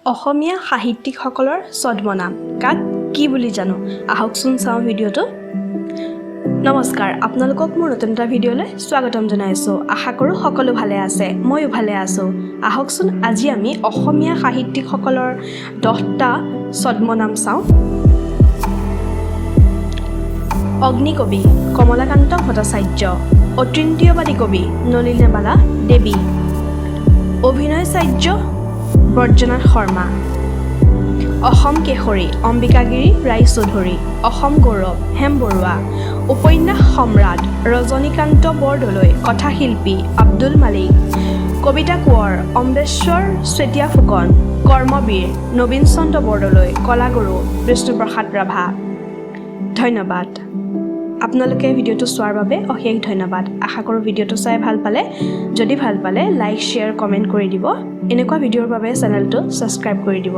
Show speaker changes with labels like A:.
A: অসমীয়া সাহিত্যিকসকলৰ ছদ্মনাম কাক কি বুলি জানো, আহকচোন চাওঁ ভিডিঅ'টো। নমস্কাৰ, আপোনালোকক মোৰ নতুন এটা ভিডিঅ'লৈ স্বাগতম জনাইছোঁ। আশা কৰোঁ সকলো ভালে আছে, ময়ো ভালে আছোঁ। আহকচোন আজি আমি অসমীয়া সাহিত্যিকসকলৰ 10টা ছদ্মনাম চাওঁ। অগ্নিকবি কমলাকান্ত ভট্টাচাৰ্য, অতীন্দ্ৰিয়বাদী কবি নলিনীবালা দেৱী, অভিনয়াচাৰ্য ব্ৰজনাথ শৰ্মা, অসম কেশৰী অম্বিকাগিৰী ৰায়চৌধুৰী, অসম গৌৰৱ হেম বৰুৱা, উপন্যাস সম্ৰাট ৰজনীকান্ত বৰদলৈ, কথাশিল্পী আব্দুল মালিক, কবিতা কোঁৱৰ অম্বেশ্বৰ চেতিয়া ফুকন, কৰ্মবীৰ নবীন চন্দ্ৰ বৰদলৈ, কলাগুৰু বিষ্ণুপ্ৰসাদ ৰাভা। ধন্যবাদ আপোনালোকে ভিডিঅ'টো চোৱাৰ বাবে, অশেষ ধন্যবাদ। আশা কৰোঁ ভিডিঅ'টো চাই ভাল পালে। যদি ভাল পালে লাইক, শ্বেয়াৰ, কমেণ্ট কৰি দিব। এনেকুৱা ভিডিঅ'ৰ বাবে চেনেলটো ছাবস্ক্ৰাইব কৰি দিব।